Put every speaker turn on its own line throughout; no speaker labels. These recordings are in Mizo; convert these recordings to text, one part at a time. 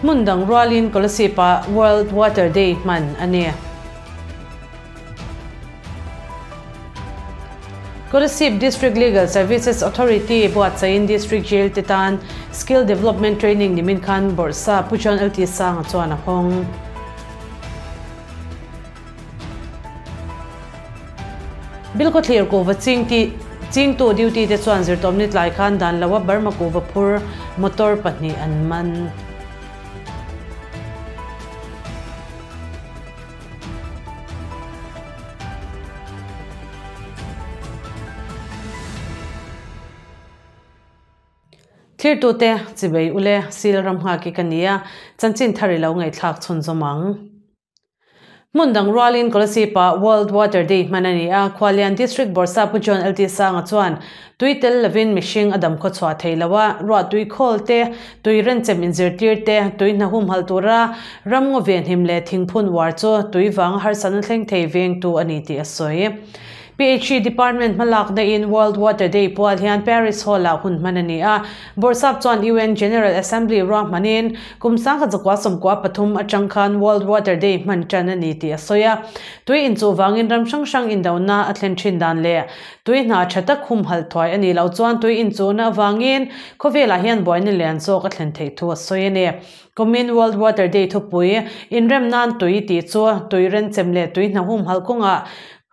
Hmun dang rualin Kolasib-ah World Water Day hman a ni. Kolasib District Legal Services Authority buatsaihin District Jail te tan Skill Development Training nimin khan Bawrhsa Pu John LT Sanga chuan a hawng. Bilkhawthlir kuhva ching ti chingtu duty te chuan zirtawmni tlai khan dan loa Burma kuhva phur motor pahnih an man. Thirtute chibei ule sil ram nghak hi ka ni a, chanchin thar i lo ngaihthlak chhunzawm ang. Hmun dang rualin Kolasib-ah World Water Day hman a ni a, Khualian District Bawrhsap Pu John LT Sanga chuan tui tel lovin mihring a dam khaw chhuah thei lo a, ruah tui khawl te, tui renchem inzirtir te, tui hna humhalh tura ram ngaw venhim leh thingphun uar chu tui vanga harsatna thleng thei vengtu a ni tih a sawi. PHE Department hmalakna in World Water Day pual hian Paris Hall-ah hun hman a ni a. Bawrhsap chuan UN General Assembly ruahmanin kum 1993 atang khan World Water Day hman tan a ni tih a sawi a. Tui inchuh vangin ram hrang hrang indona a thlen thin dan leh tui hna tha tak humhalh thuai a nih loh chuan tui inchuhna avangin khawvelah hian buaina lian zawk a thlen theih thu a sawi a ni. Kumin World Water Day thupui inrem nan tui tih chu tui renchem leh tui hna humhalh kawngah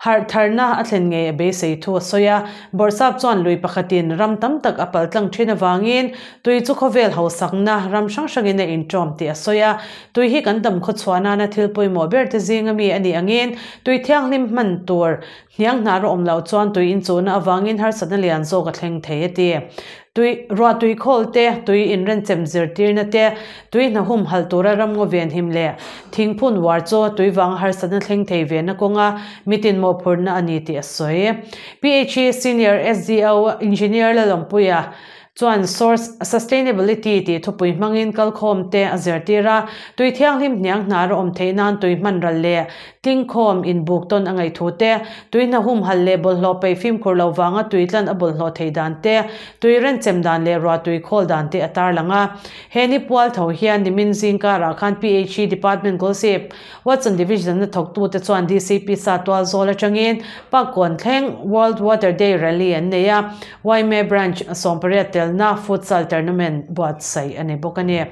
Harh tharna a thlen ngei a beisei thu a sawi a, Bawrhsap chuan lui pakhatin ram tam tak a pal tlang thin avangin tui chu khawvel hausakna ram hrang hrangin a inṭawm tih a sawi a. Tui hi kan dam khawchhuah nana thil pawimawh ber te zinga mi a nih angin tui thianghlim hman tur hniang hnar a awm loh chuan tui inchuhna avangin harsatna lian zawk a thleng thei a ti. Tui, ruah tui khawl te, tui inrenchem zirtirna te, tui hna humhalh tura ramngaw venhim leh thingphun uar chu tui vanga harsatna thleng thei vena kawnga mitin mawhphurhna a ni tih a sawi. PHE Senior SDO Engineer Lalawmpuia chuan Source Sustainability tih thupui hmangin kalkhawm te a zirtir a, tui thianghlim hniang hnar a awm theih nan tui hman ral leh Tlingkhawm inbuk tawn a ngaih thu te, tui hna humhalh leh bawlhhlawh peih fimkhur lo vanga tui tlan a bawlhhlawh theih dan te, tui renchem dan leh ruah tui khawl dan te a tarlang a. He ni pual tho hian nimin zing karah khan PHE Department Goalsip, Watson Division a thawktute chuan DCP sa tual zawl atangin Pakkawn thleng World Water Day Rally an nei a, yma Branch 18 telna Futsal Tournament buatsaih a ni bawk a ni.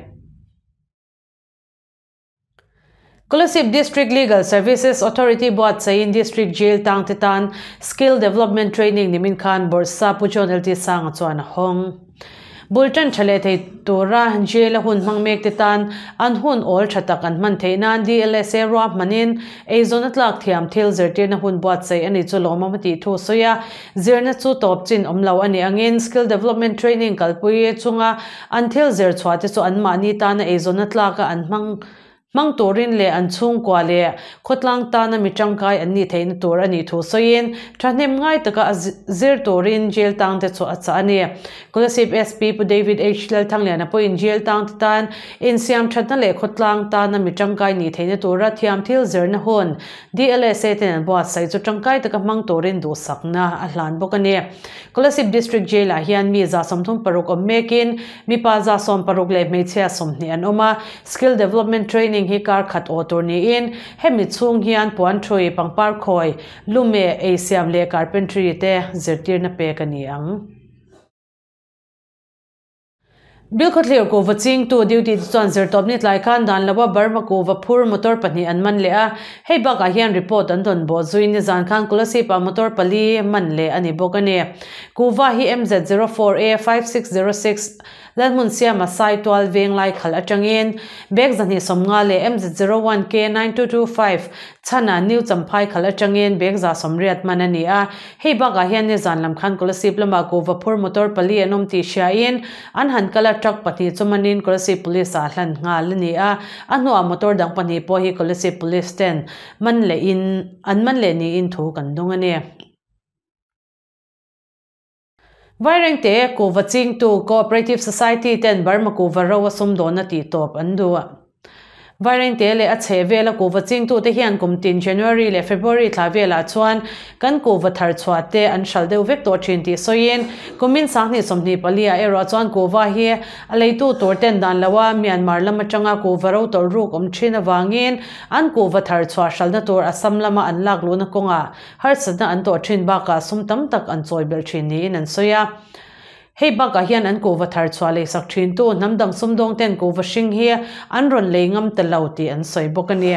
Kolasib District Legal Services Authority buatsaihin District Jail tangte tan Skill Development Training nimin khan Bawrhsa Pu John LT Sanga chuan a hawng. Bul tan tha leh thei tura jail a hun hmang mek te tan an hun awl tha tak an hman theih nan DLSA ruahmanin eizawn a tlak thiam thil zirtirna hun buatsaih a ni chu lawmawm a tih thu a sawi a. Zirna chu tawp chin awm lo a nih angin Skill Development Training kalpui chunga An thil zir chhuah te chu anmahni tana eizawnna tlaka an hmang hmang turin leh an chhungkua leh khawtlang tana mi tangkai an nih theihna tur a nih thu sawiin thahnem ngai taka a zir turin jail tang te chu a chah a ni. Kolasib SP Pu David H. Lalthangliana pawhin jail tang te tan insiam thatna leh khawtlang tana mi tangkai nih theihna tura thiam thil zirna hun DLSA ten an buatsaih chu tangkai taka hmang turin duhsakna a hlan bawk a ni. Kolasib District Jail ah hian mi 36 awm mekin mipa 16 leh hmeichhia 20 an awm a. Skill Development Training hi kar khat aw tur niin hemi chhung hian puan thui, pangpar khawi, lume, eisiam leh carpentry te zirtirna pek a ni ang. Bilkhawthlir kuhva chingtu duty te chuan zirtawpni tlai khan dan loa Burma kuhva phur motor pahnih an man leh a, hei bakah hian report an rawn bawh zui nizan khan Kolasib ah motor pali man leh a ni bawk a ni. Kuhva hi MZ 04 A 5606 Lalhmun Siama Sai Tual veng lai khalh atangin bag 250 leh MZ 01 K 9225 Chhana New Champhai khalh atangin bag 180 man a ni a, hei bakah hian nizan lam khan Kolasib lamah kuhva phur motor pali an awm tih hriain an han kal a, truck pahnih chu manin Kolasib Police ah hlan nghal a ni a, a hnuah motor dang pahnih pawh hi Kolasib Police ten man leh in an man leh niin thu kan dawng a ni. Vairengte kuhva chingtu Cooperative Society ten Burma kuhva ro a sumdawn a tih tawp an duh. Vairengte leh a chheh vela kuhva chingtute hian kum tin January leh February thla velah chuan kan kuhva thar chhuah te an hral deuh vek tawh thin tih sawiin kumin 2024 ah erawh chuan kuhva hi a leitu tur ten dan loa Myanmar lam atanga kuhva ro tawlh ruk awm thin avangin an kuhva thar chhuah hralhna tur Assam lama an lak luhna kawngah harsatna an tawh thin bakah sum tam tak an chawi belh thin niin an sawi a. Hei bakah hian an kuhva thar chhuah leisak thintu hnam dang sumdawng ten kuhva hring hi an rawn lei ngam ta lo tih an sawi bawk a ni.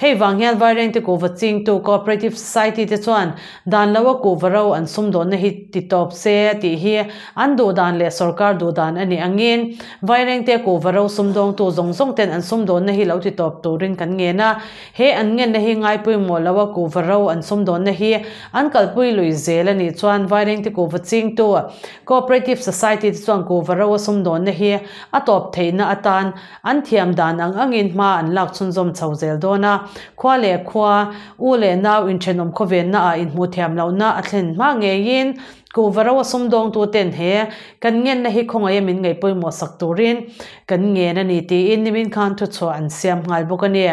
Hei vang hian Vairengte kuhva chingtu Cooperative Society te chuan dan loa kuhva ro an sumdawnna hi ti tawp se tih hi an duh dan leh sorkar duh dan a nih angin Vairengte kuhva ro sumdawngtu zawng zawng ten an sumdawnna hi lo ti tawp turin kan ngen a. He an ngenna hi ngaipawimawh loa kuhva ro an sumdawnna hi an kalpui lui zel a nih chuan Vairengte kuhva chingtu Cooperative Society te chuan kuhva ro a sumdawnna hi a tawp theihna atan an thiam dan ang angin hma an lak chhunzawm chho zel dawn a. Khua leh khua, u leh nau inthenawm khawvenna ah inhmuh thiam lohna a thlen hma ngeiin kuhva ro a sumdawngtu ten he kan ngenna hi khawngaih a min ngaih pawimawh sak turin kan ngen a ni tiin nimin khan thuchhuah an siam nghal bawk a ni.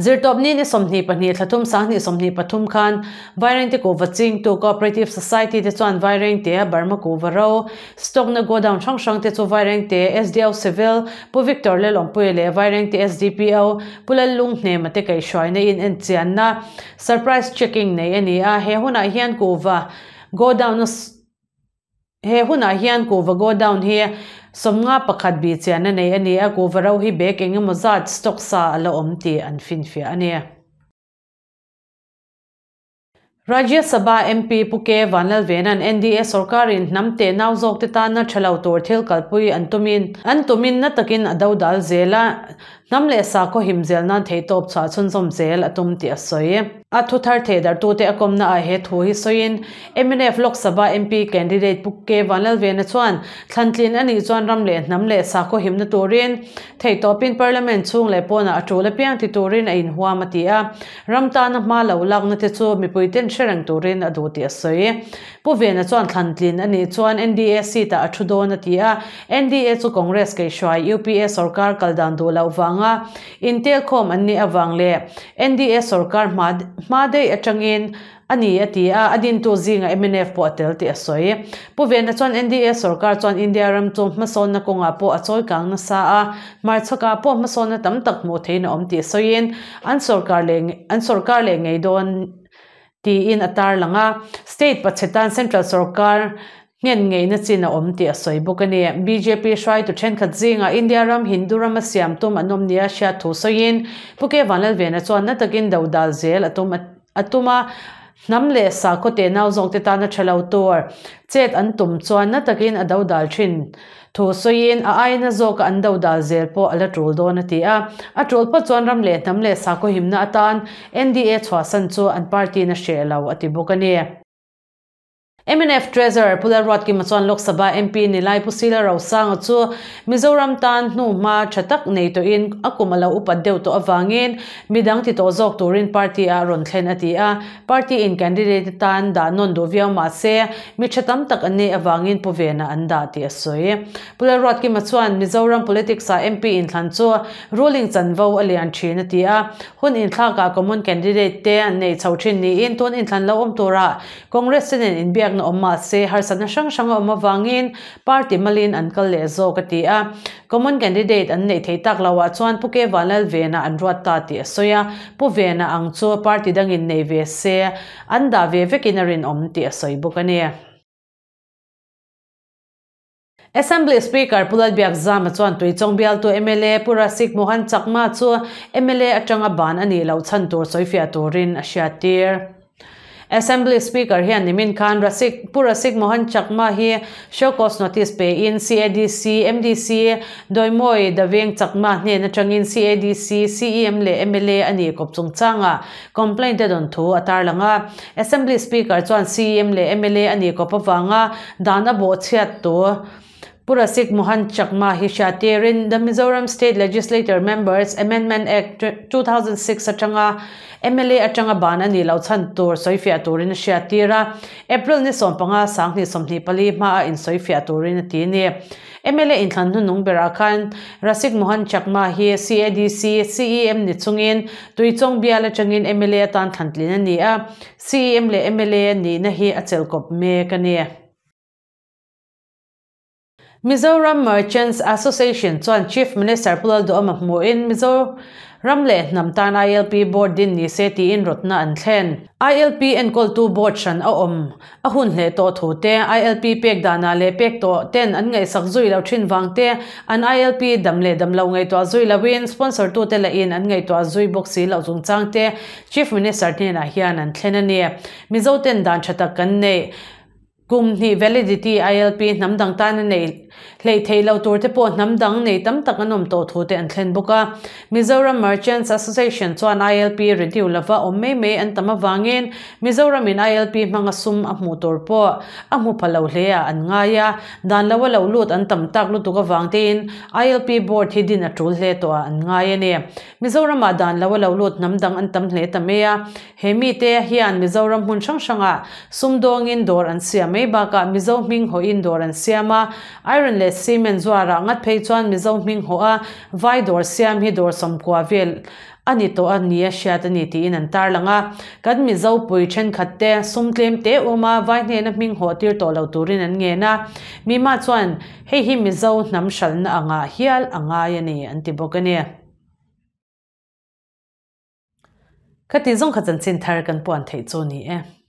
Zirtawpni ni 22 thla thum 2023 khan Vairengte kuhva chingtu Cooperative Society te chuan Vairengte Burma kuhva ro stock na godown hrang hrang te chu Vairengte SDO Civil Pu Victor Lelawmpuia leh Vairengte SDPO Pu Lallunghnem te kaihhruaina in enchianna surprise checking nei a ni a. He hunah hian kuhva godown a He hunah hian kuhva godown hi 51 bih chian a nei a ni a, kuhva ro hi bag eng emaw zat stock sa a la awm tih an finfiah a ni. Rajya Sabha MP Pu K Vanlalvena'n NDA sorkarin hnam teh nau zawk te tana tha lo tur thil kalpui an tumin an tumin na takin a do dal zel a, Hnam leh sakhaw him zel nan theihtawp chhuah chhunzawm zel a tum tih a sawi. A thu thar thehdarhtute a kawmna ah he thu hi sawiin mnf Lok Sabha MP candidate Pu K Vanlalvena chuan thlantlin a nih chuan ram leh hnam leh sakhaw himna turin theihtawpin Parliament chhung leh pawnah a tul apiang ti turin a inhuam a ti a, ram tana hma lo lakna te chu mipuiten hre reng turin a duh tih a sawi. Pu Vena chuan thlantlin a nih chuan NDA seat ah a thu dawn a ti a, NDA chu Congress kaihhruai UPA sorkar kal dan duh loh vanga intelkhawm an nih avang leh NDA sorkar hma hma daih atangin a ni a ti a, a dintu zingah mnf pawh a tel tih a sawi. Pu Vena chuan NDA sorkar chuan India ram chu hmasawnna kawngah pawh a chawi kang nasa a, hmarchhakah pawh hmasawnna tam tak hmuh theihin a awm tih sawiin an sorkar leh an sorkar leh ngei dawn tiin a tarlang a, state pachhe tan central sorkar nghen ngeina chin a awm tih a sawi bawk a ni. Bjp hruaitu thenkhat zingah India ram Hindu rama siam tum an awm nia hriat thu sawiin Pu K Vanlalvena chuan na takin do dal zel a tum a tum a, hnam leh sakhaw teh nau zawk te tana tha lo tur chet an tum chuan na takin a do dal thin. Thu sawiin a aina zawka an do dal zel pawh a la tul dawn a ti a. A tul phawt chuan ram leh hnam leh sakhaw himna atan NDA chhuahsan chu an party-in a hreh lo a ti bawk a ni. Mnf Treasurer Pu Lalruatkima chuan Lok Sabha MP Nilai Pu Sila Rosanga chu Mizoram tan hnuhma tha tak nei tawhin a kum a lo upat deuh tawh avangin midang ti tawh zawk turin party-ah rawn thlen a ti a. Party-in candidate atan dah nawn duh viau mah se, mi tha tam tak an neih avangin Pu Vena an dah tih a sawi. Pu Lalruatkima chuan Mizoram politics-ah MP inthlan chu ruling chanvo a lian thin a ti a, hun inthlakah common candidate te an neih chho thin niin tun inthlan lo awm turah Congress te nen inbiakna awm mah se harsatna hrang hrang a awm avangin party malin an kal leh zawk a ti a. Common candidate an neih theih tak loah chuan Pu K Vanlalvena an ruat ta tih a sawi a, Pu Vena ang chu party dangin nei ve se an dah ve vekin a rinawm tih a sawi bawk a ni. Assembly Speaker Pu Lalbiakzama chuan Tuichawng bialtu mla Pu Rasik Mohan Chakma chu mla atanga ban a nih loh chhan tur sawifiah turin a hriattir. Assembly Speaker hian nimin khan Rasik, Pu Rasik Mohan Chakma hi show cause notice pein CADC, MDC, Dawimawii Daveng Chakma hnen atangin CADC, CEM leh mla a nih kawp chungchanga complaint a dawn thu a tarlang a. Assembly Speaker chuan CEM leh mla a nih kawp avanga dan a bawhchhiat tu. Pu Rasik Mohan Chakma hi hriattirin The Mizoram State Legislature Members Amendment Act, 2006 atanga mla atanga ban a nih loh chhan tur sawifiah turin a hriattir a, April ni 15 2024 hmaa insawifiah turin a ti a ni. Mla inthlan hnunung berah khan Rasik Mohan Chakma hi CADC CEM ni chungin Tuichawng bial atangin mla atan thlantlin a ni a, CEM leh mla nihna hi a chelhkawp mek a ni. Mizoram Merchants Association chuan Chief Minister Pu Lalduhawma hmuhin Mizoram leh hnam tan ILP Board din ni se tiin rawtna an thlen. ILP enkawltu Board hran a awm a hun hle tawh thu te, ILP pek danah leh pek tawh ten an ngaihsak zui loh thin vang te, an ILP dam leh dam lo ngaihtuah zui loin sponsor tute lahin an ngaihtuah zui bawk si loh chungchang te Chief Minister hnenah hian an thlen a ni. Mizo ten dan tha tak kan neih. Kum hnih validity ILP hnam dang tana neih hleih theih loh tur te pawh hnam dang nei tam tak an awm tawh thu te an thlen bawk a. Mizoram Merchants Association chuan ILP renew lova awm mai mai an tam avangin Mizoram in ILP hmanga sum a hmuh tur pawh a hmu pha lo hle ah an ngai a, dan lo a lo lut an tam tak lutuk avang tein ILP board hi din a tul hle tawh ah an ngai a ni. Mizoram ah dan lo a lo lut hnam dang an tam hle ta mai a. He mite hian Mizoram hmun hrang hrangah sumdawngin dawr an siam mai bakah Mizo hming hawhin dawr an siam a, iron leh cement zuarah ngat phei chuan Mizo hming hawh a vai dawr siam hi dawr sawmkua vel a ni tawh a nia hriat a ni tiin an tarlang a. Kan Mizo pui thenkhat te sum tlem te um a vai hnena hming hawh tir tawh lo turin an ngen a, Mima chuan hei hi Mizo hnam hralhna angah hial a ngai a ni an ti bawk a ni. Khati zawng kha chanchin thar kan puan theih chu ni e.